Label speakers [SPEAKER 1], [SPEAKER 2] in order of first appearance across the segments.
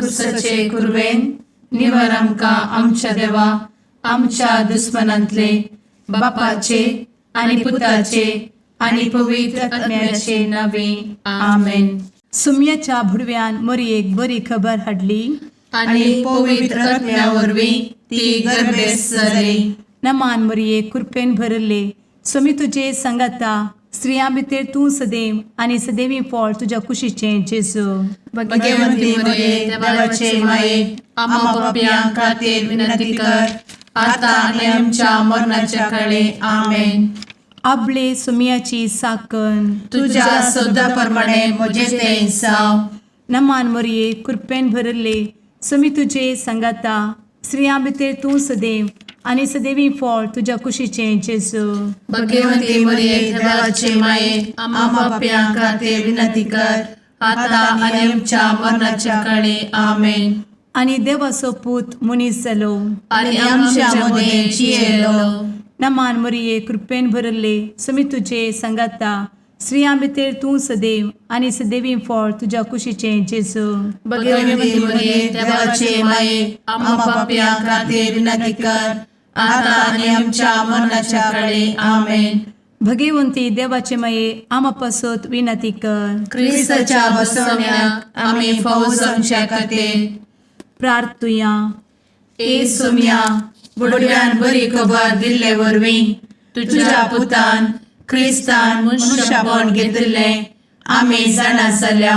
[SPEAKER 1] कुर्साचे कुरवेन निवर आमकां आमच्या देवा आमच्या दुस्मनांतले बापाचे आनी पुताचे आनी पवित्र आत्म्याचे नावे आमेन.
[SPEAKER 2] सुम्याच्या भुडव्यान मोरयेक बरी खबर हाडली.
[SPEAKER 1] आनी पवित्र आत्म्या वरवीं ती गर्भेस्त जाली.
[SPEAKER 2] नमान मोरये, कृपेन भरले, स्वामी तुजे सांगाता. स्त्रियां भितर तूं सदैव आनी सदैवी फळ तुज्या कुशीचें जेजू.
[SPEAKER 1] भगवंती मरिये, देवाचे माये, आम्हा पापयां खातीर विनंती कर, आता आनी आमच्या मरणाच्या काळे. आमेन.
[SPEAKER 2] आबले सुमियाची साकन.
[SPEAKER 1] तुझ्या शब्दा प्रमाणे म्हजे ते जावं.
[SPEAKER 2] नमान मोरये, कृपेन भरले, स्वामी तुजे सांगाता. स्त्रियां भितर तूं सदैव आनी सदैवी फळ तुज्या कुशीचें जेजू.
[SPEAKER 1] भगवंती मरिये, देवाचे माये, आम्हा पापयां खातीर विनंती कर, आता आनी आमच्या मरणाच्या काळे. आमेन.
[SPEAKER 2] आनी देवाचो पूत मनीस जालो
[SPEAKER 1] आनी आमच्या मदें जियेलो.
[SPEAKER 2] नमान मोरये, कृपेन भरले, स्वामी तुजे सांगाता. स्त्रियां भितर तूं सदैव आनी सदैवी फळ तुज्या कुशीचें जेजू.
[SPEAKER 1] भगवंती मरिये, देवाचे माये, आम्हा पापयां खातीर विनंती कर, आता आनी आमच्या मरणाच्या काळे. आमेन.
[SPEAKER 2] भगवंती देवाचे माये, आमा पासत विनंती कर.
[SPEAKER 1] क्रिस्ताच्या बसवण्याक आमी फावो जावच्या खातीर
[SPEAKER 2] प्रार्थुया.
[SPEAKER 1] ए सोम्या, बुडव्यान बरी खबर दिल्ले वरवीं तुझ्या पुतान क्रिस्तान मनुष्यपण घेतिल्लें आमी जाणा जाल्या.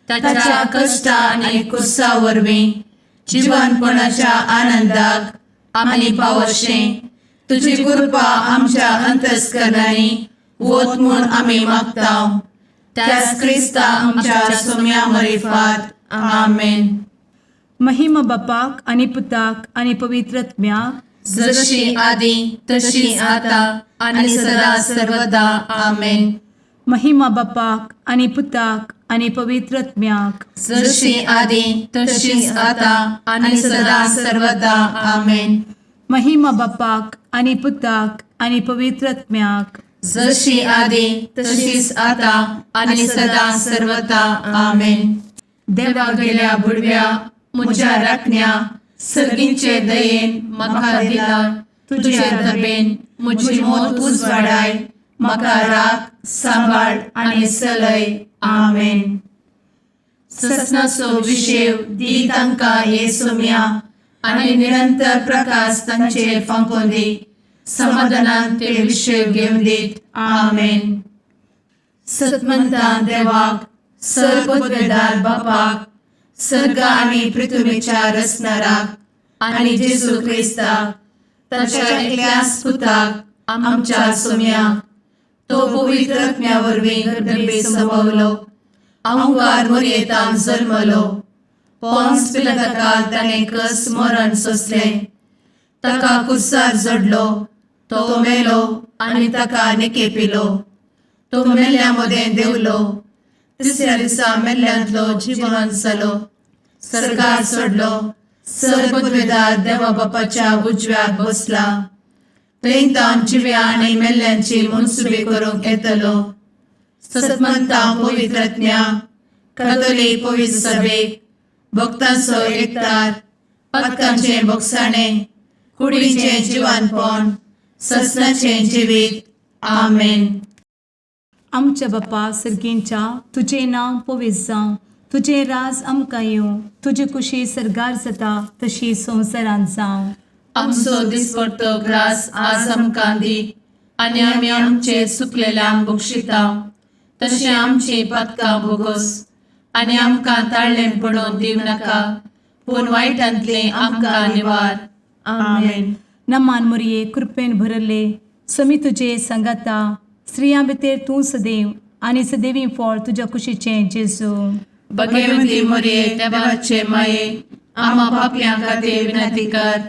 [SPEAKER 1] ताच्या कश्टा आनी कुर्सा वरवीं जिवनपणाच्या आनंदाक आमी पावशें तुजी कृपा आमच्या अंतस्करणांनी वत म्हूण आमी मागता, त्याच क्रिस्ता आमच्या सोम्या मरिफात. आमेन.
[SPEAKER 2] महिमा बापाक आनी पुताक आनी पवित्र आत्म्याक.
[SPEAKER 1] जशी आदी तशी आता आणि सदा सर्वदा. आमेन.
[SPEAKER 2] महिमा बापाक आनी पुताक आनी पवित्र आत्म्याक.
[SPEAKER 1] जशी आदी तशीच आता आणि सदा सर्वदा. आमेन.
[SPEAKER 2] महिमा बापाक आनी पुताक आनी पवित्र आत्म्याक.
[SPEAKER 1] जशी आदी तशीच आता आणि सदा सर्वदा. आमेन. देवा गेल्या बुडव्या म्हज्या राखण्या, सर्गींचे दयेन म्हाका दिला तुझे दबेन म्हजी मोत उजवाडाय, म्हाका राख, सांबाळ आनी चलय. आमेन. ससनाचो विशेव दी तांकां हे सोम्या आनी निरंतर प्रकाश तांचेर फांकोवन दी. समाधानान ते विशेव घेवन दीत. आमेन. सतमंतान देवाक, सर्वपदवेदार बापाक, सर्ग आनी पृथ्वीच्या रचणाराक आनी जेजू क्रिस्ताक ताच्या एकल्याच पुताक आमच्या सोम्याक, तो पवित्र आत्म्या वरवीं गर्भे संभवलो, अंकार मोरयेतान जल्मलो, पोन्स पिलाताकाल ताणें कस मरण सोंसलें, ताका कुर्सार जडलो, तो मेलो आनी ताका निकेपिलो, तो मेल्ल्या मदें देंवलो, तिसऱ्या दिसा मेल्ल्यांतलो जिवन जालो, सर्गार चडलो, सर्वपदवेदार देवा बापाच्या उजव्याक बसला, थंय तावन जिव्या आनी मेल्ल्यांची मनसुबी करूंक येतलो. सतमंता पवित्र आत्म्या, कथोलीक पवित्र सभेक, भक्तांचो एकतार, पातकांचें भोगसाणें, कुडीचें जिवानपण, ससनाचें जिवीत. आमेन.
[SPEAKER 2] आमच्या बापा सर्गींच्या, तुजें नांव पवित्र जावं, तुजें राज आमकां येवं, तुजी कुशी सर्गार जाता तशी संवसारांत जावं.
[SPEAKER 1] आमचो दिसपडतो ग्रास आज आमकां दी आनी आमी आमचे चुकलेल्यांक बक्षिता तशें आमची पातकां भोगोस आनी आमकां ताळ्ळें पडोवन दिवं नाका, पूण वायटांतलें आमकां निवार. आमेन.
[SPEAKER 2] नमान मोरये, कृपेन भरले, समी तुजे सांगाता. स्त्रियां भितर तूं सदैव आनी सदैवी फळ तुज्या कुशीचें जेजू.
[SPEAKER 1] भगवती मोरये, देवाचे माये, आम्हा पापयां खातीर विनंती कर,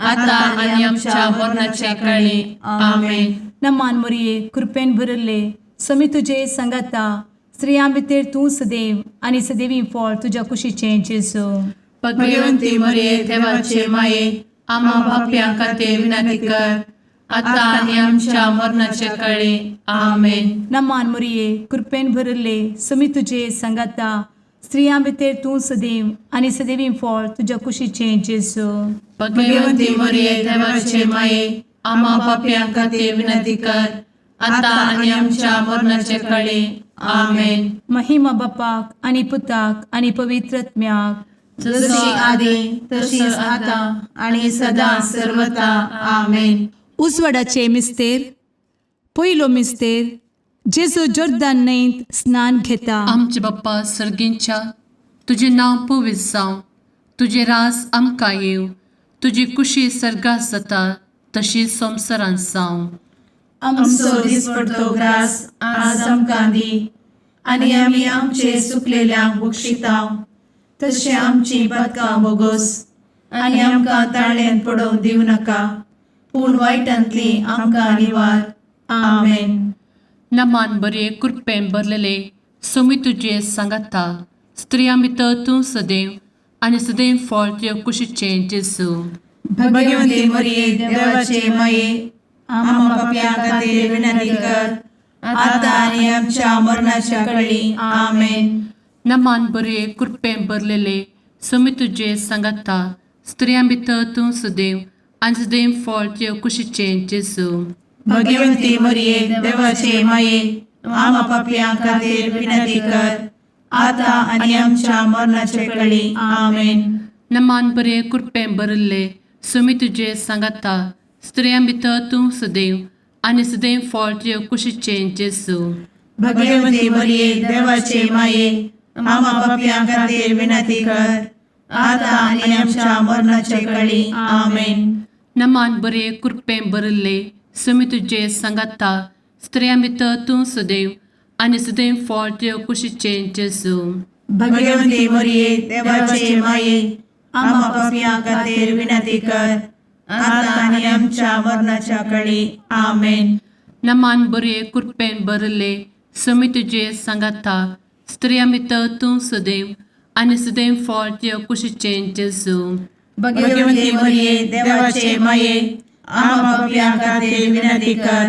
[SPEAKER 1] आता आनी आमच्या मरणाच्या काळी. आमेन.
[SPEAKER 2] नमान मोरये, कृपेन भरले, समी तुजे सांगाता. स्त्रियां भितर तूं सदैव आनी सदैवी फळ तुज्या कुशीचें जेजू.
[SPEAKER 1] भगवंती मोरये, देवाचे माये, आम्हा पापयां खातीर विनंती कर, आता आनी आमच्या मरणाच्या काळी. आमेन.
[SPEAKER 2] नमान मोरये, कृपेन भरले, समी तुजे सांगाता. स्त्रियां भितर तूं सदैव आनी सदैवी फळ तुज्या कुशीचें जेजू.
[SPEAKER 1] भगवती मरिये, देवाचे माये, आम्हा पापयां खातीर विनंती कर, आतां आनी आमच्या मरणाचे कळे. आमेन.
[SPEAKER 2] महिमा बापाक आनी पुताक आनी पवित्र आत्म्याक,
[SPEAKER 1] जशी आदी तशीच आतां आनी सदां सर्वता. आमेन.
[SPEAKER 2] उजवाडाचे मिस्तेर. पयलो मिस्तेर, जेजू जोर्दान न्हंयत स्नान घेता.
[SPEAKER 1] आमचे बाप्पा सर्गींच्या, तुजें नांव पवित्र जावं, तुजें रास आमकां येवं, तुजी कुशी सर्गात जाता तशी संवसारांत जावं.
[SPEAKER 3] आमचो दिसपडतो ग्रास आज आमकां दी आनी आमी आमचे सुकलेल्यांक बक्षितांव तशें आमची पातकां बोगोस आनी आमकां ताळ्यान पडोवंक दिवं नाका, पूण वायटांतली आमकां निवार. आमेन.
[SPEAKER 1] नमान बरे, कृपेन भरलेले, सोमी तुजे सांगाता, स्त्रियां भितर तूं सदैव आनी सदैव फळ तुजे कुशीचें जेजू.
[SPEAKER 3] भगवंती मरिये, देवाचे माये, आम्हा पापयां खातीर विनंती कर, आतां आनी आमच्या मरणाच्या कळी. आमेन.
[SPEAKER 1] नमान बरे, कृपेन भरलेले, सोमी तुजे सांगाता, स्त्रियां भितर तूं सदैव आनी सदैव फळ तुजे कुशीचें जेजू.
[SPEAKER 3] भगवंती मरिये, देवाचे माये, आम्हा पापयां खातीर विनंती कर, आतां आनी आमच्या मरणाचे कळी. आमेन.
[SPEAKER 1] नमान बरे, कृपेन भरिल्ले, सोमी तुजे सांगाता, स्त्रियां भितर तूं सदैव आनी सदैव फळ तुजे कुशीचें जेजू.
[SPEAKER 3] भगवंती मरिये, देवाचे माये, आम्हा पापयां खातीर विनंती कर, आतां आनी आमच्या मरणाचे कळी. आमेन.
[SPEAKER 1] नमान बरे, कृपेन भरिल्ले, सोमी तुजे सांगाता, स्त्रियां भितर तूं सदैव आनी सदैव फळ तुजे कुशीचें जेजू.
[SPEAKER 3] भगवंती मरिये, देवाचे माये, आम्हा पापयां खातीर विनंती कर, आतां आनी आमच्या मरणाच्या कळी. आमेन.
[SPEAKER 1] नमान बरे, कृपेन भरिल्ले, सोमी तुजे सांगाता, स्त्रियां भितर तूं सदैव आनी सदैव फळ तुजे कुशीचें जेजू.
[SPEAKER 3] भगवंती मरिये, देवाचे माये, आम्हा पापयां खातीर विनंती कर,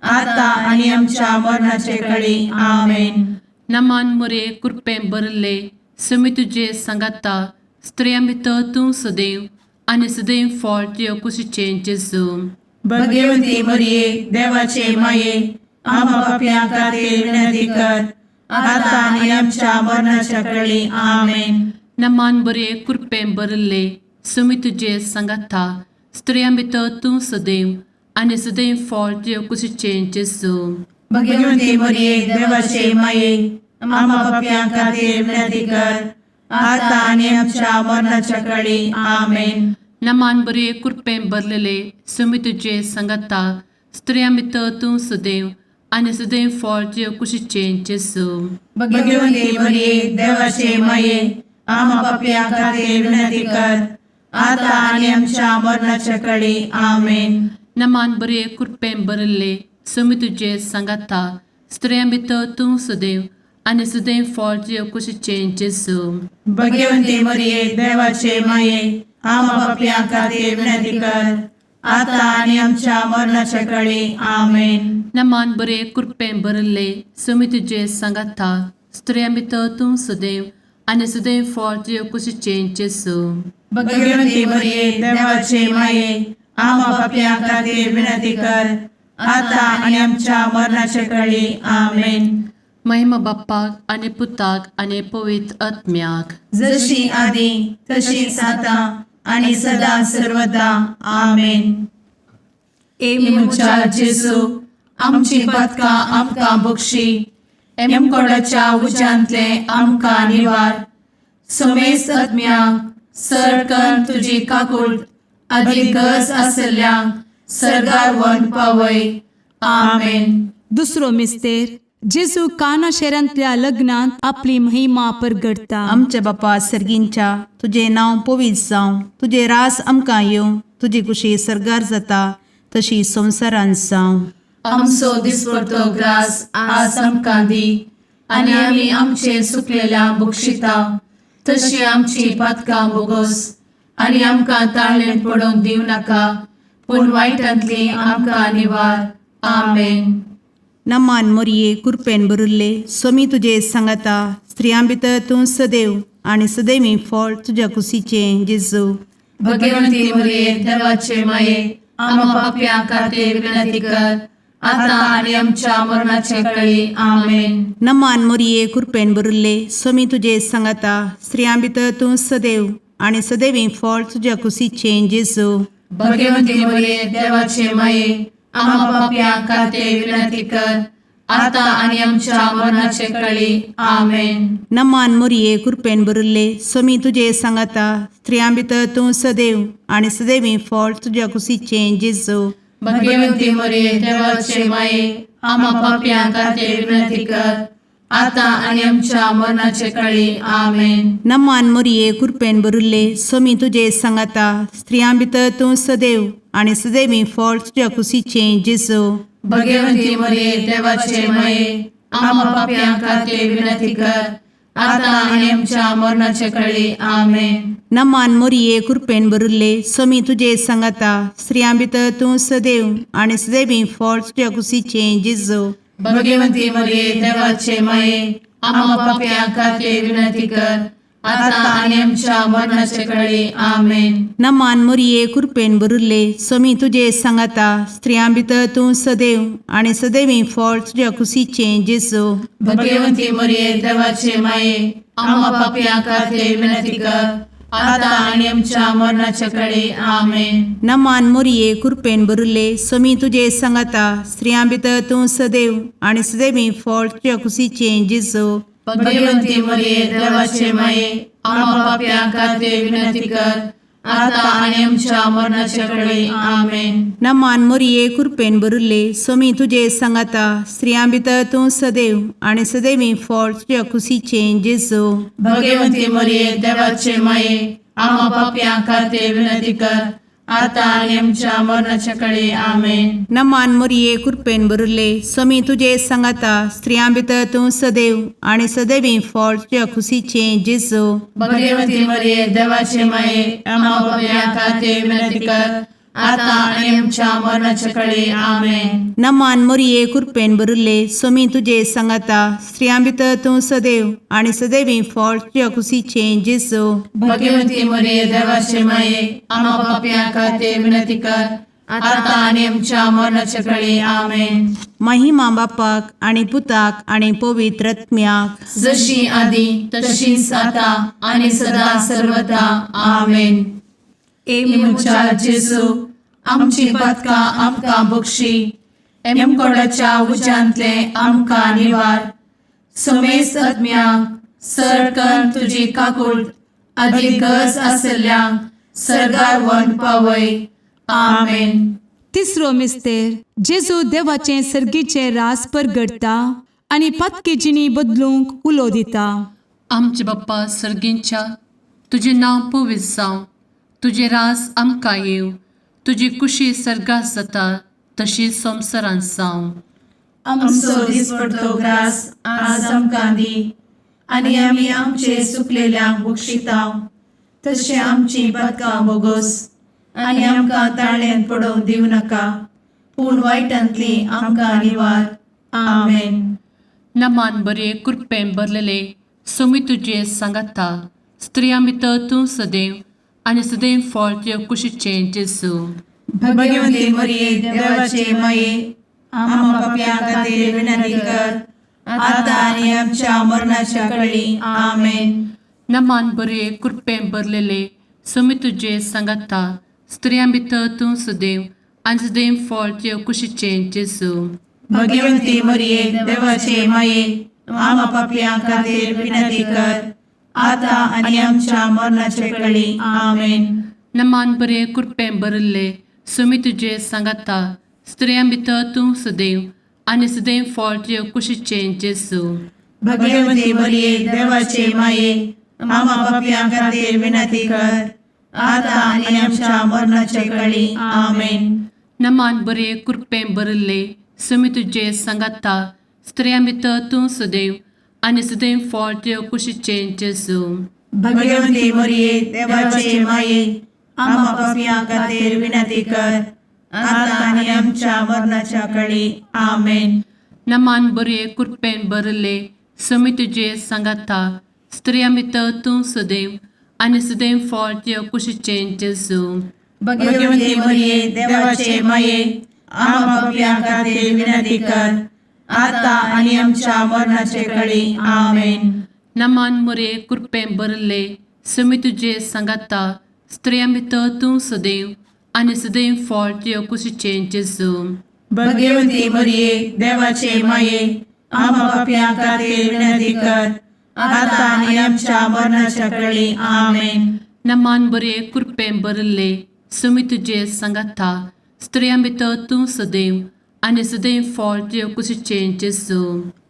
[SPEAKER 3] आतां आनी आमच्या मरणाचे कळी. आमेन.
[SPEAKER 1] नमान मोरे, कृपेन भरिल्ले, सोमी तुजे सांगाता, स्त्रियां भितर तूं सदैव आनी सदैव फळ तुजे कुशीचें जेजू.
[SPEAKER 3] भगवंती मरिये, देवाचे माये, आम्हा पापयां खातीर विनंती कर, आतां आनी आमच्या मरणाच्या कळी. आमेन.
[SPEAKER 1] नमान बरे, कृपेन भरिल्ले, सोमी तुजे सांगाता, स्त्रियां भितर तूं सदैव आनी सदैव फळ तुजे कुशीचें जेजू.
[SPEAKER 3] भगवंती मरिये, देवाचे माये, आम्हा पापयां खातीर विनंती कर, आतां आनी आमच्या मरणाच्या कळी. आमेन.
[SPEAKER 1] नमान बरे, कृपेन भरलेले, सोमी तुजे सांगाता, स्त्रियां भितर तूं सदैव आनी सदैव फळ तुजे कुशीचें जेजू.
[SPEAKER 3] भगवंती मरिये, देवाचे माये, आम्हा पापयां खातीर विनंती कर, आतां आनी आमच्या मरणाच्या कळी. आमेन.
[SPEAKER 1] नमान बरे, कृपेन भरिल्ले, सोमी तुजे सांगाता, स्त्रियां भितर तूं सदैव आनी सदैव फळ तुजे कुशीचें जेजू.
[SPEAKER 3] भगवंती मरिये, देवाचे माये, आम्हा पापयां खातीर विनंती कर, आतां आनी आमच्या मरणाच्या कळी. आमेन.
[SPEAKER 1] नमान बरे, कृपेन भरिल्ले, सोमी तुजे सांगाता, स्त्रियां भितर तूं सदैव आनी सदैव फळ तुजे कुशीचें जेजू.
[SPEAKER 3] भगवंती मरिये, देवाचे माये, आम्हा पापयां खातीर विनंती कर, आतां आनी आमच्या मरणाच्या कळी. आमेन.
[SPEAKER 1] महिमा बाप्पाक आनी पुताक आनी पवित्र आत्म्याक,
[SPEAKER 3] जशी आदी तशीच आतां आनी सदां सर्वदा. आमेन.
[SPEAKER 2] ए
[SPEAKER 3] म्हज्या जेजू, आमची पातकां आमकां बक्षी, एमकोडाच्या उज्यांतले आमकां निवार, समेस्त आत्म्यांक सरकन तुजी काकूळ आदी गरज आसल्ल्यांक सर्गार व्हरून पावय. आमेन.
[SPEAKER 2] दुसरो मिस्तेर, जेजू काना शहरांतल्या लग्नांत आपली महिमा परगटता.
[SPEAKER 4] आमच्या बापा सर्गींच्या, तुजें नांव पवित्र जावं, तुजें रास आमकां येवं, तुजी कुशी सर्गार जाता तशी संवसारांत जावं.
[SPEAKER 1] आमचो दिसपडतो ग्रास आज आमकां दी आनी आमी आमचे सुकलेल्या बक्षिता तशी आमची पातकां बोगोस आनी आमकां ताळ्ळें पडोवंक दिवं नाका, पूण वायटांतली आमकां निवार. आमेन.
[SPEAKER 4] नमान मोरये कुरपेन भरिल्ले सोमी तुजे सांगाता स्त्रियां भितर तूं सदैव आनी सदैवी फळ तुज्या कुशीचें जेजू.
[SPEAKER 1] भगवंती मरिये देवाचे माये आम्हा पापयां खातीर विनंती कर आता आणि आमच्या मरणाच्या कळी. आमेन.
[SPEAKER 4] नमान मोरये कुरपेन भरिल्ले सोमी तुजे सांगाता स्त्रियां भितर तूं सदैव आनी सदैवी फळ तुज्या कुशीचें जेजू.
[SPEAKER 1] भगवंती मरिये देवाचे माये आम्हा पापयां खातीर विनंती कर आता आणि आमच्या मरणाच्या कळी. आमेन.
[SPEAKER 4] नमान मोरये कुरपेन भरिल्ले सोमी तुजे सांगाता स्त्रियां भितर तूं सदैव आनी सदैवी फळ तुज्या कुशीचें जेजू.
[SPEAKER 1] भगवंती मरिये देवाचे माये आम्हा पापयां खातीर विनंती कर आता आणि आमच्या मरणाच्या कळी. आमेन.
[SPEAKER 4] नमान मोरये कुरपेन भरिल्ले सोमी तुजे सांगाता स्त्रियां भितर तूं सदैव आनी सदैवी फळ तुज्या कुशीचें जेजू.
[SPEAKER 1] भगवंती मरिये देवाचे माये आम्हा पापयां खातीर विनंती कर आता आणि आमच्या मरणाच्या कळी. आमेन.
[SPEAKER 4] नमान मोरये कुरपेन भरिल्ले सोमी तुजे सांगाता स्त्रियां भितर तूं सदैव आनी सदैवी फळ तुज्या कुशीचें जेजू.
[SPEAKER 1] भगवंती मरिये देवाचे माये आम्हा पापयां खातीर विनंती कर आता आणि आमच्या मरणाच्या कळी. आमेन.
[SPEAKER 4] नमान मोरये कुरपेन भरिल्ले सोमी तुजे सांगाता स्त्रियां भितर तूं सदैव आनी सदैवी फळ तुज्या कुशीचें जेजू.
[SPEAKER 1] भगवंती मरिये देवाचे माये आम्हा पापयां खातीर विनंती कर आता आणि आमच्या मरणाच्या कळी. आमेन.
[SPEAKER 4] नमान मोरये कुरपेन भरिल्ले सोमी तुजे सांगाता स्त्रियां भितर तूं सदैव आनी सदैवी फळ तुज्या कुशीचें जेजू.
[SPEAKER 1] भगवंती मरिये देवाचे माये आम्हा पापयां खातीर विनंती कर आता आणि आमच्या मरणाच्या कळी. आमेन.
[SPEAKER 4] नमान मोरये कुरपेन भरिल्ले सोमी तुजे सांगाता स्त्रियां भितर तूं सदैव आनी सदैवी फळ तुज्या कुशीचें जेजू.
[SPEAKER 1] भगवंती मरिये देवाचे माये आम्हा पापयां खातीर विनंती कर आता आणि आमच्या मरणाच्या कळी. आमेन.
[SPEAKER 4] नमान मोरये कुरपेन भरिल्ले सोमी तुजे सांगाता स्त्रियां भितर तूं सदैव आनी सदैवी फळ तुज्या कुशीचें जेजू.
[SPEAKER 1] भगवंती मरिये देवाचे माये आम्हा पापयां खातीर विनंती कर आता आणि आमच्या मरणाच्या कळी. आमेन.
[SPEAKER 4] नमान मोरये कुरपेन भरिल्ले सोमी तुजे सांगाता स्त्रियां भितर तूं सदैव आनी सदैवी फळ तुज्या कुशीचें जेजू.
[SPEAKER 1] भगवंती मरिये देवाचे माये आम्हा पापयां खातीर विनंती कर आता आणि आमच्या मरणाच्या कळी. आमेन.
[SPEAKER 4] महिमा बापाक आनी पुताक आनी पवित्र आत्म्याक.
[SPEAKER 1] जशी आदी तशीच आता आणि सदा सर्वदा. आमेन.
[SPEAKER 2] ए
[SPEAKER 1] म्हज्या जेजू आमची पातकां आमकां बक्षी एमकोडाच्या उज्यांतले आमकां निवार समेस्त आत्म्यांक सरकन तुजी काकूट आदी गरज आसल्ल्यांक सरगार वन पावय. आमेन.
[SPEAKER 2] तिसरो मिस्तेर जेजू देवाचें सर्गीचें रास परगटता आनी पातकी जिणी बदलूंक उलो दिता.
[SPEAKER 1] आमचे बाप्पा सर्गींच्या तुजें नांव पवित्र जावं तुजें रास आमकां येवं तुजी कुशी सर्गात जाता तशी संवसारांत जावं. आमचो दिसपडतो ग्रास आज आमकां दी आनी आमी आमचे सुकलेल्यांक बक्षितांव तशें आमची पातकां बोगोस आनी आमकां ताळ्यांत पडोवंक दिवं नाका पूण वायटांतली आमकां निवार. आमेन.
[SPEAKER 5] नमान बरे कृपेन भरलेले सोमी तुजे सांगाता स्त्रियां भितर तूं सदैव आनी सदैव फळ तुज्या कुशीचें जेजू.
[SPEAKER 3] भगवंती मरिये देवाचे माये आम्हा पापयां खातीर विनंती कर आता आणि आमच्या मरणाच्या कळी. आमेन.
[SPEAKER 5] नमान बरे कृपेन भरलेले सोमी तुजे सांगाता स्त्रियां भितर तूं सदैव आनी सदैव फळ तुज्या कुशीचें जेजू.
[SPEAKER 3] भगवंती मरिये देवाचे माये आम्हा पापयां खातीर विनंती कर आता आणि आमच्या मरणाच्या कळी. आमेन.
[SPEAKER 5] नमान बरे कृपेन भरिल्ले सोमी तुजे सांगाता स्त्रियां भितर तूं सदैव आनी सदैव फळ तुज्या कुशीचें जेजू.
[SPEAKER 3] भगवंती मरिये देवाचे माये आम्हा पापयां खातीर विनंती कर आता आणि आमच्या मरणाच्या कळी. आमेन.
[SPEAKER 5] नमान बरे कृपेन भरिल्ले सोमी तुजे सांगाता स्त्रियां भितर तूं सदैव आनी सदैव फळ तुज्या कुशीचें जेजू.
[SPEAKER 3] भगवंती मरिये देवाचे माये आम्हा पापयां खातीर विनंती कर आता आणि आमच्या मरणाच्या कळी. आमेन.
[SPEAKER 5] नमान बरे कृपेन भरले समी तुजे सांगाता स्त्रियां भितर तूं सदैव आनी सदैव फळ तुज्या कुशीचें जेजू.
[SPEAKER 3] भगवती मरिये, देवाचे माये, आम्हा पापयां खातीर विनंती कर, आता आनी आमच्या मरणाचे कळी. आमेन.
[SPEAKER 5] नमान मुरे कृपेन भरले समी तुजे सांगाता स्त्रियां भितर तूं सदैव आनी सदैव फळ तुज्या कुशीचें जेजू.
[SPEAKER 3] भगवती मरिये, देवाचे माये, आम्हा पापयां खातीर विनंती कर, आता आनी आमच्या मरणाच्या कळी. आमेन.
[SPEAKER 5] नमान बरे कृपेन भरले समी तुजे सांगाता स्त्रियां भितर तूं सदैव आनी सदैव फळ तुज्या कुशीचें जेजू.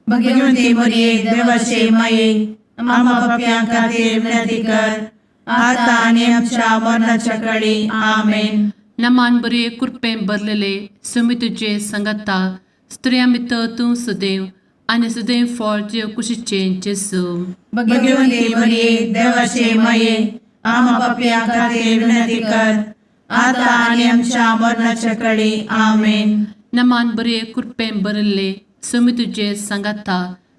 [SPEAKER 3] भगवती मरिये, देवाचे माये, आम्हा पापयां खातीर विनंती कर, आता आनी आमच्या मरणाच्या कळी. आमेन.
[SPEAKER 5] नमान बरे कृपेन भरलेले समी तुजे सांगाता स्त्रियां भितर तूं सदैव आनी सदैव फळ तुज्या कुशीचें जेजू.
[SPEAKER 3] भगवती मरिये, देवाचे माये, आम्हा पापयां खातीर विनंती कर, आता आनी आमच्या मरणाच्या कळी. आमेन.
[SPEAKER 5] नमान बरे कृपेन भरले समी तुजे सांगाता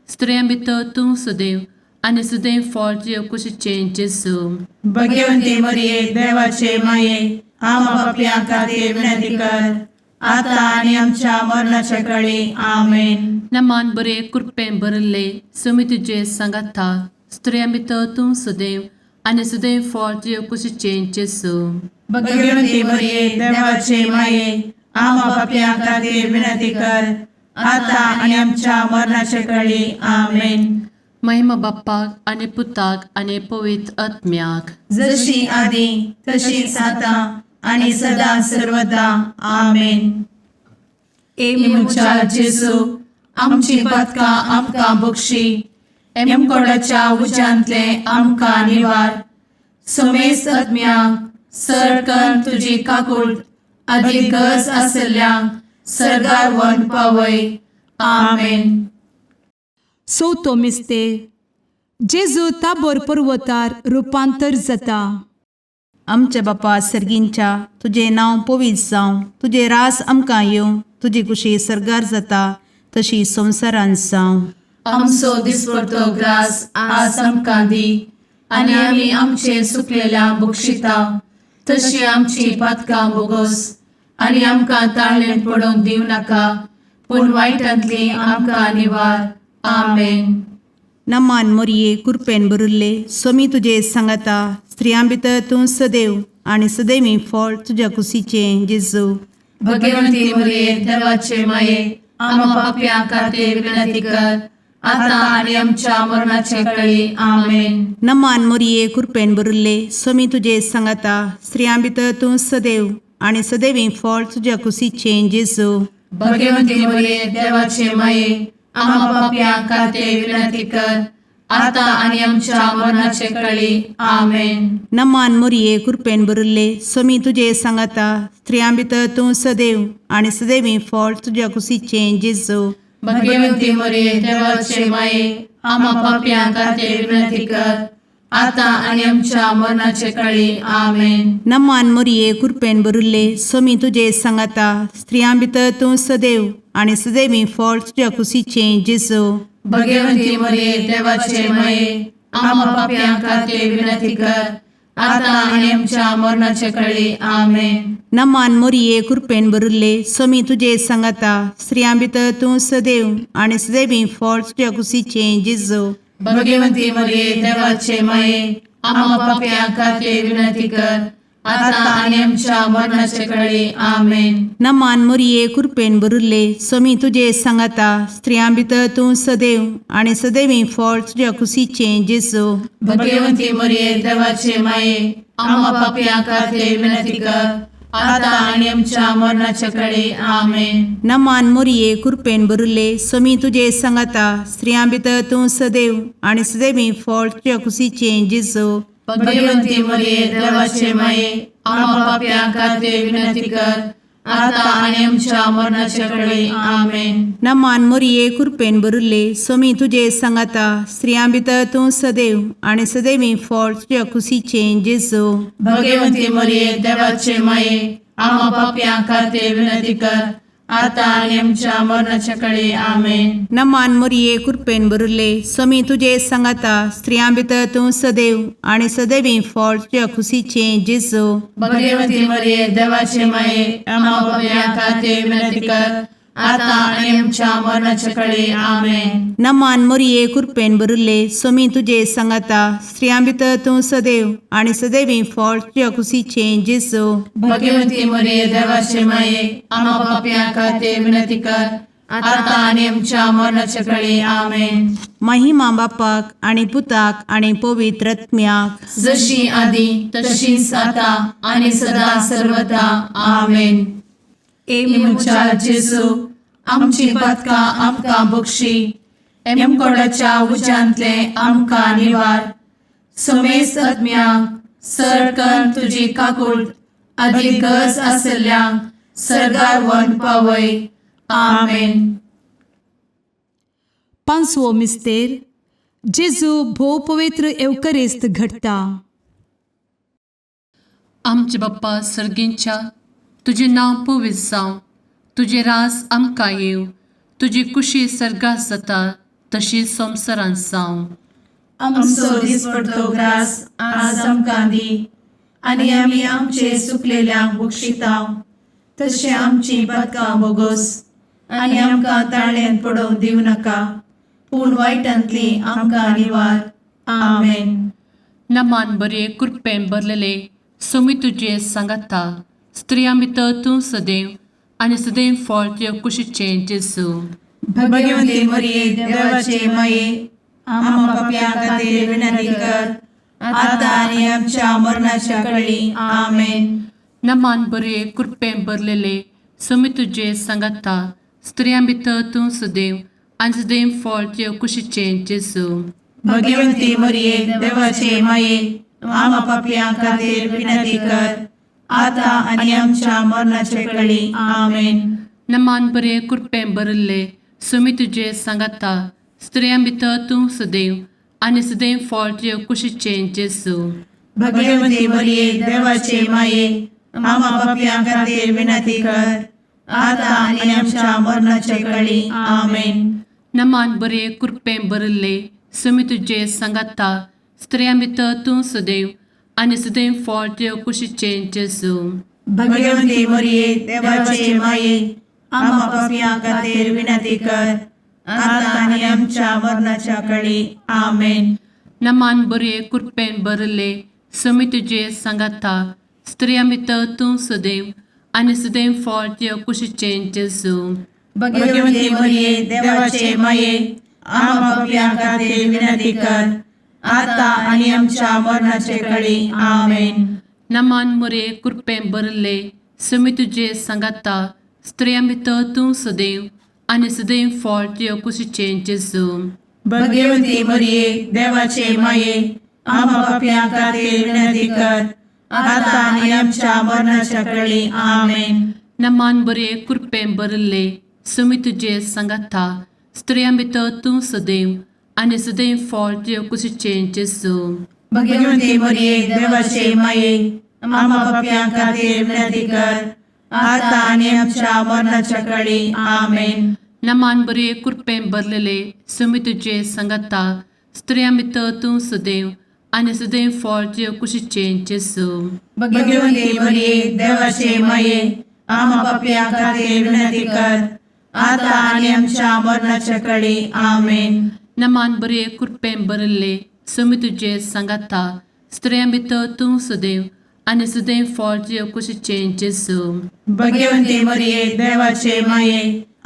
[SPEAKER 5] स्त्रियां भितर तूं सदैव आनी सदैव फळ तुज्या कुशीचें जेजू.
[SPEAKER 3] भगवती मरिये, देवाचे माये, आम्हा पापयां खातीर विनंती कर, आता आनी आमच्या मरणाच्या कळी. आमेन.
[SPEAKER 5] नमान बरे कृपेन भरले समी तुजे सांगाता स्त्रियां भितर तूं सदैव आनी सदैव फळ तुज्या कुशीचें जेजू.
[SPEAKER 3] भगवती मरिये, देवाचे माये, आम्हा पापयां खातीर विनंती कर, आता आनी आमच्या मरणाच्या कळी. आमेन.
[SPEAKER 5] महिमा बाप्पाक आनी पुताक आनी पवित्र आत्म्याक.
[SPEAKER 3] जशी आदी तशीच आता आणि सदा सर्वदा. आमेन.
[SPEAKER 2] ए
[SPEAKER 1] म्हज्या जेजू, आमची पातकां आमकां बक्षी, एमकोडाच्या उज्यांतले आमकां निवार, समेस्त आत्म्यांक सरकन तुजी काकूळ आदी गरज आसल्ल्यांक सर्गार व्हरून पावय. आमेन.
[SPEAKER 2] चवथो मिस्तेर, जेजू ताबोर पर्वतार रुपांतर जाता.
[SPEAKER 4] आमच्या बापा सर्गींच्या, तुजें नांव पवित्र जावं, तुजें रास आमकां येवं, तुजी कुशी सर्गार जाता तशी संवसारांत जावं.
[SPEAKER 1] आमचो दिसपडतो ग्रास आज आमकां दी, आनी आमी आमचे सुकलेल्या बक्षिता तशी आमची पातकां बोगोस, आनी आमकां ताळणेंत पडोवंक दिवं नाका, पूण वायटांतली आमकां निवार. आमेन.
[SPEAKER 4] नमान मोरये, कृपेन भरिल्ले, स्वामी तुजे सांगाता, स्त्रियां भितर तूं सदैव आनी सदैवी फळ तुज्या कुशीचें जेजू.
[SPEAKER 1] भगवंती मरिये, देवाचे माये, आम्हा पापयां खातीर विनंती कर, आता आनी आमच्या मरणाचे कळी. आमेन.
[SPEAKER 4] नमान मोरये, कृपेन भरिल्ले, स्वामी तुजे सांगाता, स्त्रियां भितर तूं सदैव आनी सदैवी फळ तुज्या कुशीचें जेजू.
[SPEAKER 1] भगवंती मरिये, देवाचे माये, आम्हा पापयां खातीर विनंती कर, आता आनी आमच्या मरणाचे कळी. आमेन.
[SPEAKER 4] नमान मोरये, कृपेन भरिल्ले, स्वामी तुजे सांगाता, स्त्रियां भितर तूं सदैव आनी सदैवी फळ तुज्या कुशीचें जेजू.
[SPEAKER 1] भगवंती मरिये, देवाचे माये, आम्हा पापयां खातीर विनंती कर, आता आनी आमच्या मरणाचे कळी. आमेन.
[SPEAKER 4] नमान मोरये, कृपेन भरिल्ले, स्वामी तुजे सांगाता, स्त्रियां भितर तूं सदैव आनी सदैवी फळ तुज्या कुशीचें जेजू.
[SPEAKER 1] भगवंती मरिये, देवाचे माये, आम्हा पापयां खातीर विनंती कर, आता आनी आमच्या मरणाचे कळी. आमेन.
[SPEAKER 4] नमान मोरये, कृपेन भरिल्ले, स्वामी तुजे सांगाता, स्त्रियां भितर तूं सदैव आनी सदैवी फळ तुज्या कुशीचें जेजू.
[SPEAKER 1] भगवंती मरिये, देवाचे माये, आम्हा पापयां खातीर विनंती कर, आता आनी आमच्या मरणाचे कळी. आमेन.
[SPEAKER 4] नमान मोरये, कृपेन भरिल्ले, स्वामी तुजे सांगाता, स्त्रियां भितर तूं सदैव आनी सदैवी फळ तुज्या कुशीचें जेजू.
[SPEAKER 1] भगवंती मरिये, देवाचे माये, आम्हा पापयां खातीर विनंती कर, आता आनी आमच्या मरणाचे कळी. आमेन.
[SPEAKER 4] नमान मोरये, कृपेन भरिल्ले, स्वामी तुजे सांगाता, स्त्रियां भितर तूं सदैव आनी सदैवी फळ तुज्या कुशीचें जेजू.
[SPEAKER 1] भगवंती मरिये, देवाचे माये, आम्हा पापयां खातीर विनंती कर, आता आनी आमच्या मरणाचे कळी. आमेन.
[SPEAKER 4] नमान मोरये, कृपेन भरिल्ले, स्वामी तुजे सांगाता, स्त्रियां भितर तूं सदैव आनी सदैवी फळ तुज्या कुशीचें जेजू.
[SPEAKER 1] भगवंती मरिये, देवाचे माये, आम्हा पापयां खातीर विनंती कर,
[SPEAKER 3] आतां आनी आमच्या मरणाच्या कडे आमेन.
[SPEAKER 4] नमान मोरये कृपेन भरिल्ले स्वामी तुजे सांगाता स्त्रियां भितर तूं सदैव आनी सदैवी फळ तुज्या खुशीचें जेजू.
[SPEAKER 3] भगवती मरिये देवाचे माये आम्हा पापयां खातीर विनंती कर आतां आनी आमच्या मरणाच्या कडे आमेन.
[SPEAKER 4] नमान मोरये कृपेन भरिल्ले स्वामी तुजे सांगाता स्त्रियां भितर तूं सदैव आनी सदैवी फळ तुज्या खुशीचें जेजू.
[SPEAKER 3] भगवती मरिये देवाचे माये आम्हा पापयां खातीर विनंती कर आतां आनी आमच्या मरणाच्या कडे आमेन.
[SPEAKER 4] महिमा बापाक आनी पुताक आनी पवित्र आत्म्याक.
[SPEAKER 3] जशी आदी तशीच आता आणि सदा सर्वदा आमेन.
[SPEAKER 2] ए
[SPEAKER 3] म्हज्या जेजू आमची पातकां आमकां बक्षी एमकोडाच्या उज्यांतले आमकां निवार समेस्त आत्म्यांक सरकन तुजी काकूळ आदी गरज आसल्ल्यांक सरगार वन पावय आमेन.
[SPEAKER 2] पांचवो मिस्तेर जेजू भोव पवित्र एवकरिस्त घडटा.
[SPEAKER 5] आमचे बाप्पा सर्गींच्या तुजें नांव पवित्र जावं, तुजें रास आमकां येवं, तुजी कुशी सर्गात जाता तशी संवसारांत जावं.
[SPEAKER 3] आमचो दिसपडतो ग्रास आज आमकां दी आनी आमी आमचे सुकलेल्यांक बक्षितांव तशें आमची पातकां बोगोस आनी आमकां ताळ्यान पडोवंक दिवं नाका पूण वायटांतली आमकां निवार आमेन.
[SPEAKER 5] नमान बरे कृपेन भरलेले स्वामी तुजे सांगाता स्त्रियां भितर तूं सदैव आनी सदैव फळ तुज्या कुशीचें जेजू.
[SPEAKER 3] भगवती मरिये देवाचे माये आम्हा पापयां खातीर विनंती कर आतां आनी आमच्या मरणाच्या कळी आमेन.
[SPEAKER 5] नमान बरे कृपेन भरलेले स्वामी तुजे सांगाता स्त्रियां भितर तूं सदैव आनी सदैव फळ तुज्या कुशीचें जेजू.
[SPEAKER 3] भगवती मरिये देवाचे माये आम्हा पापयां खातीर विनंती कर आतां आनी आमच्या मरणाचे कळी आमेन.
[SPEAKER 5] नमान बरे कृपेन भरिल्ले स्वामी तुजे सांगाता स्त्रियां भितर तूं सदैव आनी सदैव फळ तुज्या कुशीचें जेजू.
[SPEAKER 3] भगवती मरिये देवाचे माये आम्हा पापयां खातीर विनंती कर आतां आनी आमच्या मरणाचे कळी आमेन.
[SPEAKER 5] नमान बरे कृपेन भरिल्ले स्वामी तुजे सांगाता स्त्रियां भितर तूं सदैव आनी सदैव फळ तुज्या कुशीचें जेजू.
[SPEAKER 3] भगवती मरिये देवाचे माये आम्हा पापयां खातीर विनंती कर आतां आनी आमच्या मरणाच्या कळी आमेन.
[SPEAKER 5] नमान बरे कृपेन भरिल्ले स्वामी तुजे सांगाता स्त्रियां भितर तूं सदैव आनी सदैव फळ तुज्या कुशीचें जेजू.
[SPEAKER 3] भगवती मरिये देवाचे माये आम्हा पापयां खातीर विनंती कर आतां आनी आमच्या मरणाचे कळी आमेन.
[SPEAKER 5] नमान मोरे कृपेन भरिल्ले स्वामी तुजे सांगाता स्त्रियां भितर तूं सदैव आनी सदैव फळ तुज्या कुशीचें जेजू.
[SPEAKER 3] भगवती मरिये देवाचे माये आम्हा पापयां खातीर विनंती कर आतां आनी आमच्या मरणाच्या कळी आमेन.
[SPEAKER 5] नमान बरे कृपेन भरिल्ले स्वामी तुजे सांगाता स्त्रियां भितर तूं सदैव आनी सदैव फळ तुज्या कुशीचें जेजू.
[SPEAKER 3] भगवती मरिये देवाचे माये आम्हा पापयां खातीर विनंती कर आतां आनी आमच्या मरणाच्या कळी आमेन.
[SPEAKER 5] नमान बरे कृपेन भरलेले स्वामी तुजे सांगाता स्त्रियां भितर तूं सदैव आनी सदैव फळ तुज्या कुशीचें जेजू.
[SPEAKER 3] भगवती मरिये देवाचे माये आम्हा पापयां खातीर विनंती कर आतां आनी आमच्या मरणाच्या कळी आमेन.
[SPEAKER 5] नमान बरे कृपेन भरिल्ले स्वामी तुजे सांगाता स्त्रियां भितर तूं सदैव आनी सदैव फळ तुज्या कुशीचें जेजू.
[SPEAKER 3] भगवती मरिये देवाचे माये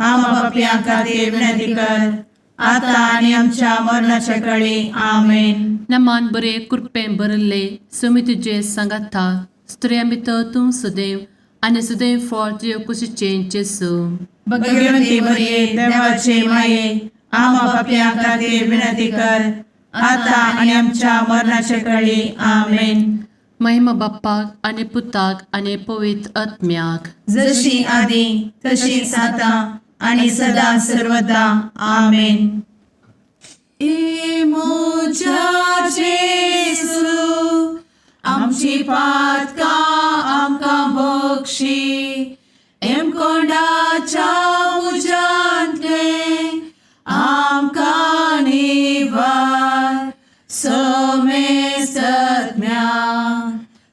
[SPEAKER 3] आम्हा पापयां खातीर विनंती कर आतां आनी आमच्या मरणाच्या कळी आमेन.
[SPEAKER 5] नमान बरे कृपेन भरिल्ले स्वामी तुजे सांगाता स्त्रियां भितर तूं सदैव आनी सदैव फळ तुज्या कुशीचें जेजू.
[SPEAKER 3] भगवती मरिये देवाचे माये आम्हा पापयां खातीर विनंती कर आतां आनी आमच्या मरणाच्या कळी आमेन.
[SPEAKER 5] महिमा बाप्पाक आनी पुताक आनी पवित्र आत्म्याक.
[SPEAKER 3] जशी आदी तशीच आतां आणि सदा सर्वदा आमेन.
[SPEAKER 1] ए म्हज्या जेजू आमची पातकां आमकां बक्षी
[SPEAKER 3] हेमकोंडाच्या उज्यांतले आमकां निवार समेस्तज्ञा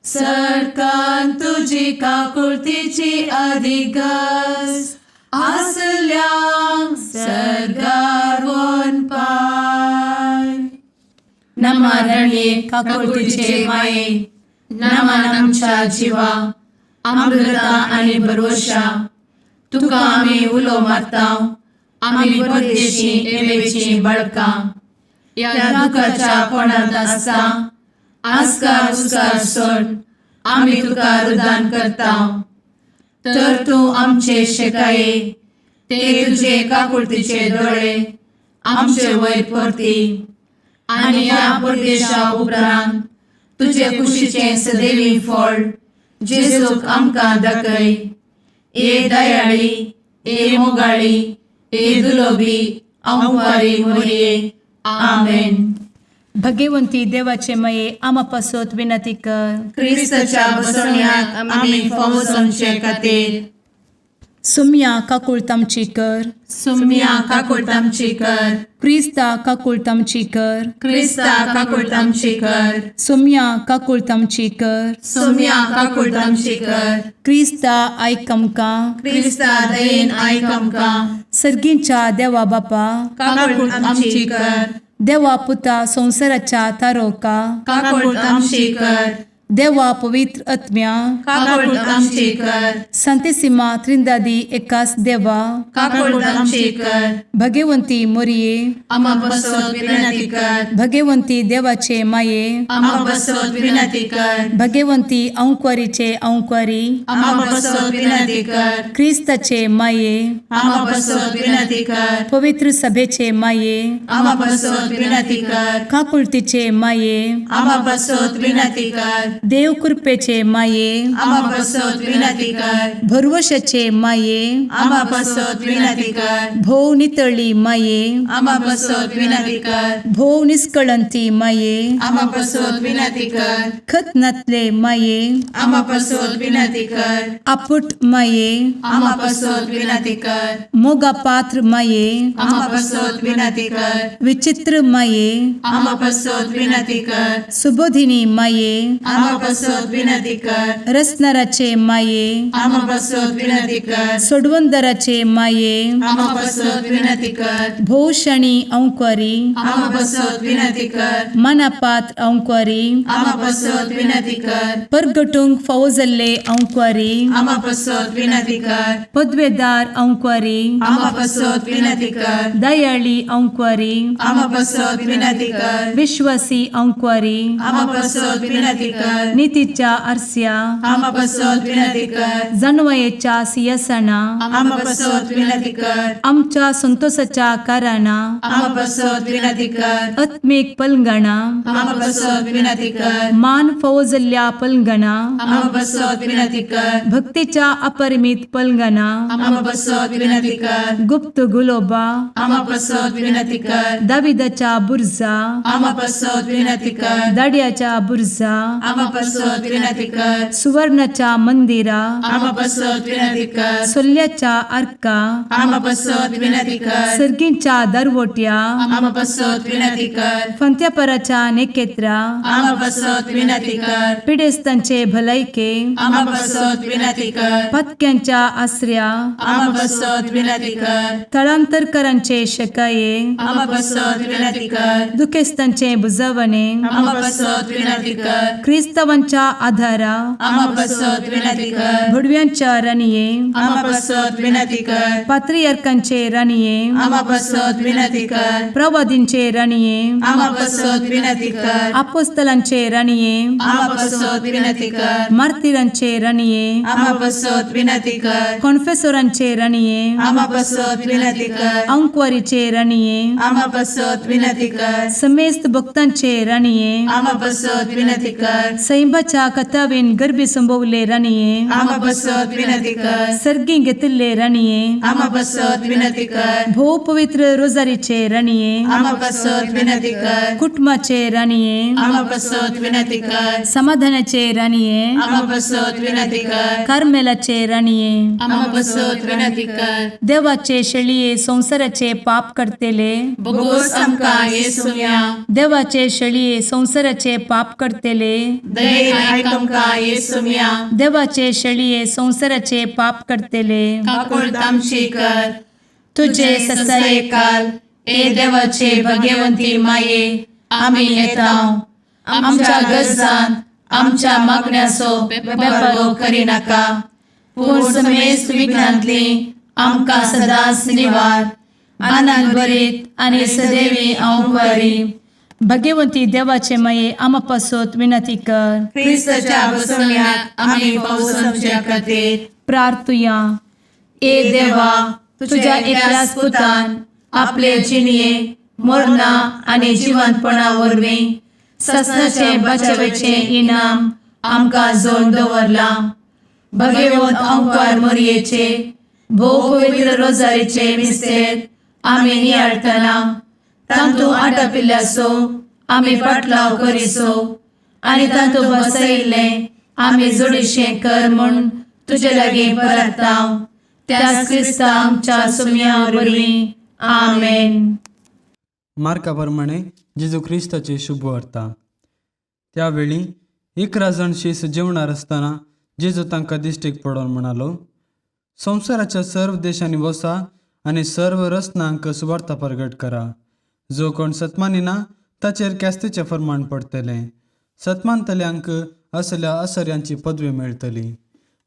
[SPEAKER 3] सरकान तुजी काकुळतीची अधिगस आसल्यांक सरगार पाय नमरणे काकुळतीचे माये नमन आमच्या जिवा अमृता आनी भरवशा तुका आमी उलो मारता आमी परदेशी एवेची बळकां ह्या दुखाच्या कोणांत आसता आस्कार उस्कार सोड आमी तुका रुदान करता तर तूं आमचे शेकाये ते तुजे काकुळतीचे दोळे आमचे वयर परती आनी ह्या परदेशा उपरांत तुजे कुशीचें सदैवी फळ जेजूक आमकां दाखय. ए दयाळी, ए मोगाळी, ए दुलोबी अंवारी मोरये. आमेन.
[SPEAKER 2] भगवंती देवाचे मये आमा पासत विनंती कर.
[SPEAKER 3] क्रिस्ताच्या बसवण्याक आमी फावो जावचे खातीर.
[SPEAKER 2] सुम्या काकुळतामची कर.
[SPEAKER 3] सुम्या काकुळतामची कर.
[SPEAKER 2] क्रिस्ता काकुळतामची कर.
[SPEAKER 3] क्रिस्ता काकुळतामची कर.
[SPEAKER 2] सुम्या काकुळतामची कर.
[SPEAKER 3] सुम्या काकुळतामची कर.
[SPEAKER 2] क्रिस्ता आयक आमकां.
[SPEAKER 3] क्रिस्ता दयेन आयक आमकां.
[SPEAKER 2] सर्गींच्या देवा बापा,
[SPEAKER 3] काकुळट आमची कर.
[SPEAKER 2] देवा पुता संवसाराच्या तारोका,
[SPEAKER 3] काकुळट आमची कर.
[SPEAKER 2] देवा पवित्र आत्म्या,
[SPEAKER 3] काकुळट आमची कर.
[SPEAKER 2] संतेसिमा त्रिंदादी एकास देवा,
[SPEAKER 3] काकुळट आमची कर.
[SPEAKER 2] भगवंती मोरये,
[SPEAKER 3] आमा बसत विनंती कर.
[SPEAKER 2] भगवंती देवाचे माये,
[SPEAKER 3] आमा बसत विनंती कर.
[SPEAKER 2] भगवंती अंक्वारीचे अंक्वारी,
[SPEAKER 3] आमा बसत विनंती कर.
[SPEAKER 2] क्रिस्ताचे माये,
[SPEAKER 3] आमा बसत विनंती कर.
[SPEAKER 2] पवित्र सभेचे माये,
[SPEAKER 3] आमा बसत विनंती कर.
[SPEAKER 2] काकुळतीचे माये,
[SPEAKER 3] आमा बसत विनंती कर.
[SPEAKER 2] देव कृपेचे माये,
[SPEAKER 3] आमा बसत विनंती कर.
[SPEAKER 2] भरवशाचे माये,
[SPEAKER 3] आमा बसत विनंती कर.
[SPEAKER 2] भोव नितळी माये,
[SPEAKER 3] आमा बसत विनंती कर.
[SPEAKER 2] भोव निष्कळंती माये,
[SPEAKER 3] आमा बसत विनंती कर.
[SPEAKER 2] खतनातले माये,
[SPEAKER 3] आमा बसत विनंती कर.
[SPEAKER 2] आपुट माये,
[SPEAKER 3] आमा बसत विनंती कर.
[SPEAKER 2] मोगा पात्र माये,
[SPEAKER 3] आमा बसत विनंती कर.
[SPEAKER 2] विचित्र माये,
[SPEAKER 3] आमा बसत विनंती कर.
[SPEAKER 2] सुबोधिनी माये,
[SPEAKER 3] आमा बसत विनंती कर.
[SPEAKER 2] रसनाराचे माये,
[SPEAKER 3] आमा बसत विनंती कर.
[SPEAKER 2] सोडवंदराचे माये,
[SPEAKER 3] आमा बसत विनंती कर.
[SPEAKER 2] भोवशणी अंक्वारी,
[SPEAKER 3] आमा बसत विनंती कर.
[SPEAKER 2] मनापात्र अंक्वारी,
[SPEAKER 3] आमा बसत विनंती कर.
[SPEAKER 2] परगटूंक फावो जाल्ले अंक्वारी,
[SPEAKER 3] आमा बसत विनंती कर.
[SPEAKER 2] पदवेदार अंक्वारी,
[SPEAKER 3] आमा बसत विनंती कर.
[SPEAKER 2] दयाळी अंक्वारी,
[SPEAKER 3] आमा बसत विनंती कर.
[SPEAKER 2] विश्वासी अंक्वारी,
[SPEAKER 3] आमा बसत विनंती कर.
[SPEAKER 2] नितीच्या आरस्या,
[SPEAKER 3] आमा बसत विनंती कर.
[SPEAKER 2] जानवयेच्या सियासना,
[SPEAKER 3] आमा बसत विनंती कर.
[SPEAKER 2] आमच्या संतोषाच्या कारणा,
[SPEAKER 3] आमा बसत विनंती कर.
[SPEAKER 2] आत्मीक पलंगणा,
[SPEAKER 3] आमा बसत विनंती कर.
[SPEAKER 2] मान फावो जाल्ल्या पलंगणा,
[SPEAKER 3] आमा बसत विनंती कर.
[SPEAKER 2] भक्तीच्या अपरिमित पलंगणा,
[SPEAKER 3] आमा बसत विनंती कर.
[SPEAKER 2] गुप्त गुलोबा,
[SPEAKER 3] आमा बसत विनंती कर.
[SPEAKER 2] दाविदाच्या बुर्जा,
[SPEAKER 3] आमा बसत विनंती कर.
[SPEAKER 2] दाड्याच्या बुर्जा,
[SPEAKER 3] आमा बसत विनंती कर.
[SPEAKER 2] सुवर्णाच्या मंदिरा,
[SPEAKER 3] आमा बसत विनंती कर.
[SPEAKER 2] सोल्ल्याच्या आर्का,
[SPEAKER 3] आमा बसत विनंती कर.
[SPEAKER 2] सर्गींच्या दरवट्या,
[SPEAKER 3] आमा बसत विनंती कर.
[SPEAKER 2] फंत्यापराच्या नेकेत्रा,
[SPEAKER 3] आमा बसत विनंती कर.
[SPEAKER 2] पिडेस्तांचे भलायके,
[SPEAKER 3] आमा बसत विनंती कर.
[SPEAKER 2] पत्क्यांच्या आसऱ्या,
[SPEAKER 3] आमा बसत विनंती कर.
[SPEAKER 2] थळांतरकरांचे शकाये,
[SPEAKER 3] आमा बसत विनंती कर.
[SPEAKER 2] दुखेस्तांचे बुजवणे,
[SPEAKER 3] आमा बसत विनंती कर.
[SPEAKER 2] क्रिस्तावांच्या आधारा,
[SPEAKER 3] आमा बसत विनंती कर.
[SPEAKER 2] भुडव्यांच्या राणये,
[SPEAKER 3] आमा बसत विनंती कर.
[SPEAKER 2] पात्रियार्कांचे राणये,
[SPEAKER 3] आमा बसत विनंती कर.
[SPEAKER 2] प्रवादींचे राणये,
[SPEAKER 3] आमा बसत विनंती कर.
[SPEAKER 2] आपोस्तलांचे राणये,
[SPEAKER 3] आमा बसत विनंती कर.
[SPEAKER 2] मार्तिरांचे राणये,
[SPEAKER 3] आमा बसत विनंती कर.
[SPEAKER 2] कॉन्फेसोरांचे राणये,
[SPEAKER 3] आमा बसत विनंती कर.
[SPEAKER 2] अंक्वारीचे राणये,
[SPEAKER 3] आमा बसत विनंती कर.
[SPEAKER 2] समेस्त भक्तांचे राणये,
[SPEAKER 3] आमा बसत विनंती कर.
[SPEAKER 2] सैंबाच्या कथावेन गर्भी संभवले राणये
[SPEAKER 3] आमा बसत विनंती कर.
[SPEAKER 2] सर्गी घेतिल्ले राणये
[SPEAKER 3] आमा बसत विनंती कर.
[SPEAKER 2] भोव पवित्र रोजारीचे राणये
[SPEAKER 3] आमा बसत विनंती कर.
[SPEAKER 2] कुटुंबाचे राणये
[SPEAKER 3] आमा बसत विनंती कर.
[SPEAKER 2] समाधानाचे राणये
[SPEAKER 3] आमा बसत विनंती कर.
[SPEAKER 2] कार्मेलाचे राणये
[SPEAKER 1] आमा बसत विनंती कर.
[SPEAKER 2] देवाचे शेळये संवसाराचे पाप करतेले
[SPEAKER 1] बोगोस आमकां येसुम्या.
[SPEAKER 2] देवाचे शेळये संवसाराचे पाप करतेले
[SPEAKER 1] दयेन आयक आमकां येसुम्या.
[SPEAKER 2] देवाचे शेळये संवसाराचे पाप करतेले
[SPEAKER 1] काकुळट आमची कर.
[SPEAKER 2] तुझे
[SPEAKER 1] ससायेकाल ए देवाचे भगवंती माये आमी येता आमच्या गरजान आमच्या मागण्याचो बेपर्वो करिनाका, पूण समेस्त विघ्नांतली आमकां सदांच निवार. आनंद भरीत आनी सदैवी अंकुरी
[SPEAKER 2] भगवंती देवाचे माये आमा पासत विनंती कर.
[SPEAKER 3] क्रिस्ताच्या बसवण्यात आमी पावसाच्या खातीर
[SPEAKER 2] प्रार्थुया.
[SPEAKER 1] ए देवा, तुझ्या एकल्याच पुतान आपले जिणये मरणा आनी जिवंतपणा वरवीं ससनाचे बचावेचे इनाम आमकां जोड दवरलां. भगवंत अंकार मोरयेचे भोव पवित्र रोजारीचे मिस्तेर आमी नियाळटना तांतू आटापिल्ल्याचो आमी पाटलाव करिसो आनी तांतू बसयिल्लें आमी जोडीशें कर म्हूण तुजे लागीं परताव त्याच क्रिस्ता आमच्या सुम्या वरवीं. आमेन.
[SPEAKER 6] मार्का प्रमाणे जेजू ख्रिस्ताची शुभवार्ता. त्यावेळी 11 जाण शीस जेवणार आसतना जेजू तांकां दिश्टीक पडोवन म्हणालो, संवसाराच्या सर्व देशांनी वसा आनी सर्व रचनांक सुवार्ता प्रगट करा. जो कोण सतमानिना ताचेर कॅस्तीचें फर्माण पडटलें. सतमानतल्यांक असल्या असऱ्यांची पदवी मेळटली.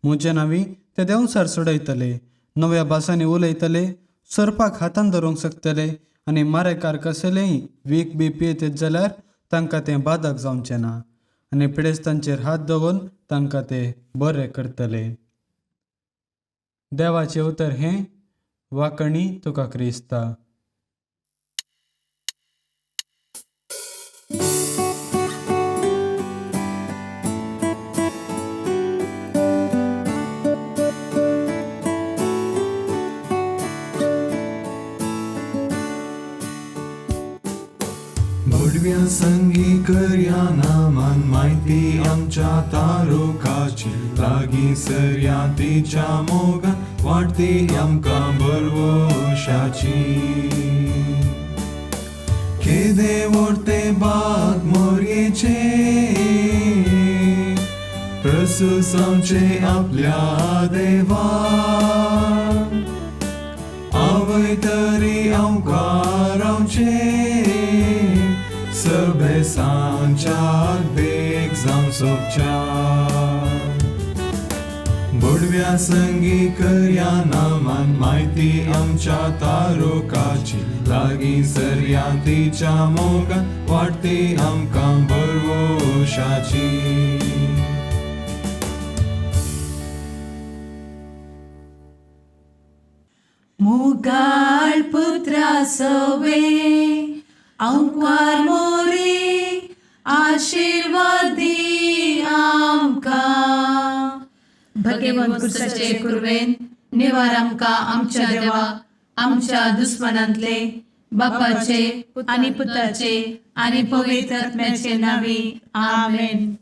[SPEAKER 6] म्हजे नांवी ते देंवसार सोडयतले, नव्या भासांनी उलयतले, सोरपाक हातान धरूंक शकतले आनी मारेकार कसलेंय वीख बी पियेत जाल्यार तांकां तें बादक जावचें ना आनी पिडेस्तांचेर हात दवरून तांकां ते बरे करतले. देवाचें उतर हें. वाकणी तुका क्रिस्ता.
[SPEAKER 7] भोडव्या संगी करया नामान माहिती आमच्या तारुकाची लागीं सरया तिच्या मोगान वाडती आमकां बरवशाची. केदे व्हडते बाग मोरयेचे प्रसूस आमचे आपल्या देवा आवय तरी आमकां रावचें सभेसांच्या देख जावं सोबच्या. बोडव्या संगी करया नामान माहिती आमच्या तारुकाची लागीं सरया तिच्या मोगान वाडती आमकां बरवशाची.
[SPEAKER 1] मुगाळ पुत्रा सवे अंकुर मोरे आशीर्वादी आमकां.
[SPEAKER 2] भगवंत
[SPEAKER 1] कुर्साचे कुर्वेन निवार आमकां आमच्या देवा आमच्या दुस्मनांतले बापाचे आनी पुताचे आनी पवित्र आत्म्याचे नांवी. आमेन.